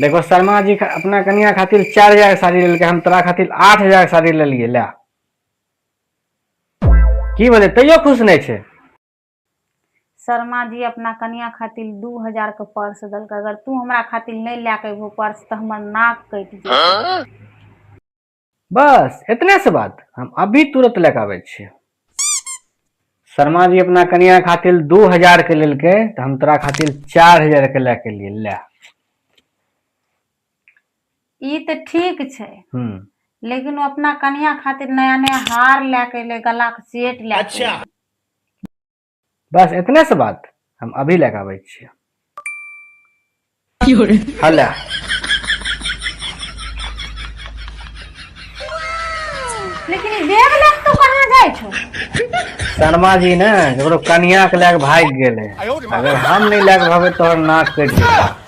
देखो शर्मा जी अपना कनिया खातिर 4000 के साड़ी लेलकै, हम तोरा खातिर 8000 के साड़ी लेलियै। ले की भेलै, तैयो खुश नहि छै? शर्मा जी अपना कनिया खातिर 2000 के पर्स देलकै, अगर तू हमरा खातिर नहि लए के अयबहो पर्स तऽ हमर नाक कटि जेतै। बस इतने से बात, हम अभी तुरंत लए के आबै छियै। शर्मा जी अपना कनिया खातिर 2000 के लेलकै तऽ हम तोरा खातिर 4000 के लए के लिए ले। ई तऽ ठीक छै, लेकिन ओ अपना कनिया खातिर नया नया हार लए के एलै, गला के सेट लए के एलै। बस इतने से बात, हम अभी लए के आबै छियै। हला लेकिन ई बैग लए के तू कहाँ जाइ छौ? शर्मा जी ने ककरो कनिया के लए के भागि गेलै, अगर हम नहि लए के भागबै तोहर नाक कटि जेतै।